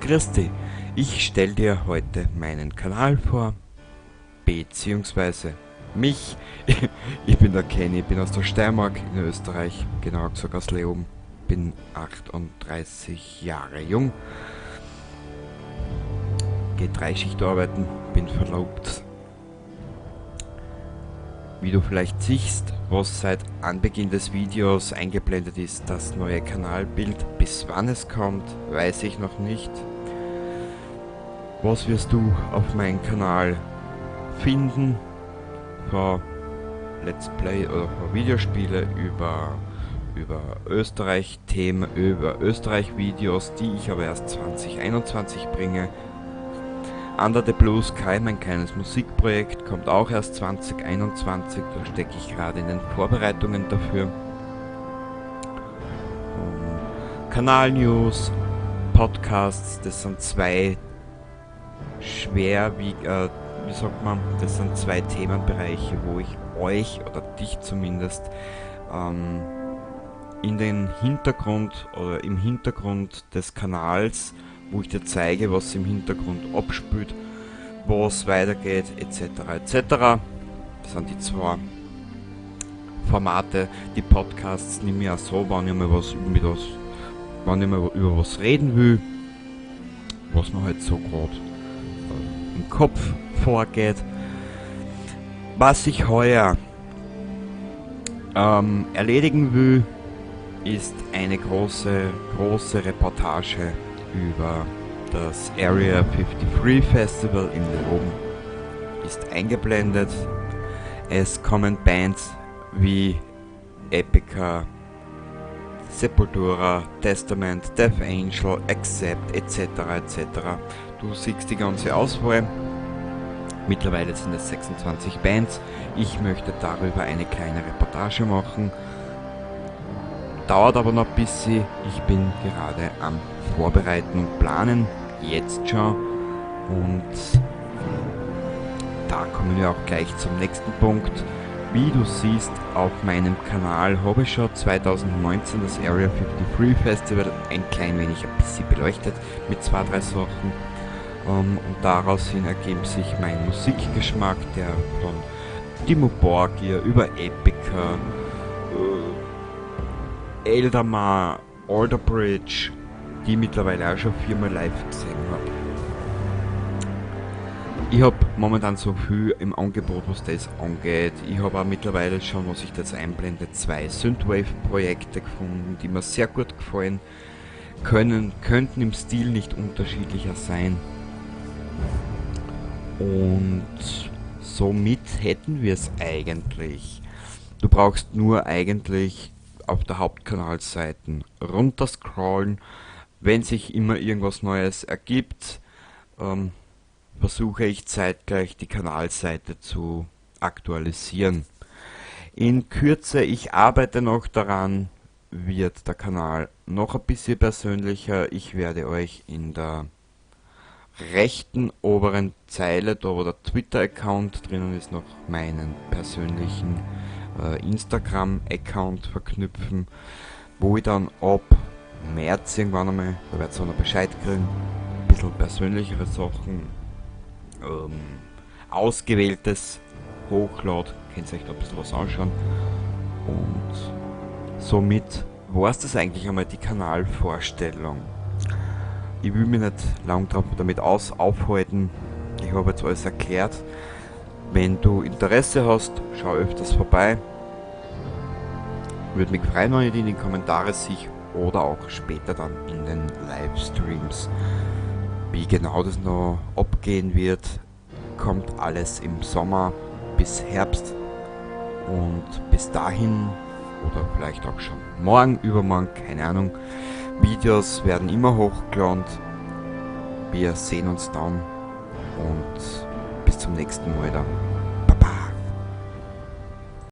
Grüß dich, ich stelle dir heute meinen Kanal vor, beziehungsweise mich. Ich bin der Kenny, bin aus der Steiermark in Österreich, genauer gesagt aus Leoben, bin 38 Jahre jung, gehe Dreischicht arbeiten, bin verlobt. Wie du vielleicht siehst, was seit Anbeginn des Videos eingeblendet ist, das neue Kanalbild. Bis wann es kommt, weiß ich noch nicht. Was wirst du auf meinem Kanal finden? Von Let's Play oder von Videospiele über Österreich-Themen, über Österreich-Videos, die ich aber erst 2021 bringe. Under the Blue Sky, mein kleines Musikprojekt, kommt auch erst 2021, da stecke ich gerade in den Vorbereitungen dafür. Kanal-News, Podcasts, das sind zwei schwer, wie sagt man, das sind zwei Themenbereiche, wo ich euch oder dich zumindest in den Hintergrund oder im Hintergrund des Kanals, wo ich dir zeige, was im Hintergrund abspült, wo es weitergeht, etc. etc. Das sind die zwei Formate. Die Podcasts nehme ich auch so, wenn ich mal was mit was, wenn ich mal über was reden will, was mir halt so grad im Kopf vorgeht. Was ich heuer erledigen will, ist eine große, große Reportage über das Area 53 Festival in Leoben. Ist eingeblendet. Es kommen Bands wie Epica, Sepultura, Testament, Death Angel, Accept etc. etc. Du siehst die ganze Auswahl. Mittlerweile sind es 26 Bands. Ich möchte darüber eine kleine Reportage machen. Dauert aber noch ein bisschen. Ich bin gerade am Vorbereiten und Planen. Jetzt schon. Und da kommen wir auch gleich zum nächsten Punkt. Wie du siehst, auf meinem Kanal habe ich schon 2019 das Area 53 Festival ein klein wenig ein bisschen beleuchtet mit zwei, drei Sachen. Und daraus hin ergeben sich mein Musikgeschmack, der von Dimmu Borgir über Epica, Eldamar, Alter Bridge, die ich mittlerweile auch schon viermal live gesehen habe. Ich hab momentan so viel im Angebot, was das angeht. Ich habe auch mittlerweile schon, was ich da jetzt einblende, zwei Synthwave-Projekte gefunden, die mir sehr gut gefallen können, könnten im Stil nicht unterschiedlicher sein. Und somit hätten wir es eigentlich. Du brauchst nur eigentlich auf der Hauptkanalseite runterscrollen. Wenn sich immer irgendwas Neues ergibt, versuche ich zeitgleich die Kanalseite zu aktualisieren. In Kürze, ich arbeite noch daran, wird der Kanal noch ein bisschen persönlicher. Ich werde euch in der rechten oberen Zeile, da wo der Twitter-Account drinnen ist, noch meinen persönlichen Instagram-Account verknüpfen, wo ich dann ab März irgendwann einmal, da werdet ihr auch noch Bescheid kriegen, ein bisschen persönlichere Sachen, ausgewähltes hochlad, könnt ihr euch da ein bisschen was anschauen. Und somit war's das eigentlich einmal, die Kanalvorstellung. Ich will mich nicht lang drauf damit aufhalten. Ich habe jetzt alles erklärt. Wenn du Interesse hast, schau öfters vorbei. Würde mich freuen, wenn ich dich in den Kommentaren sehe oder auch später dann in den Livestreams. Wie genau das noch abgehen wird, kommt alles im Sommer bis Herbst. Und bis dahin, oder vielleicht auch schon morgen, übermorgen, keine Ahnung, Videos werden immer hochgeladen. Wir sehen uns dann und bis zum nächsten Mal dann.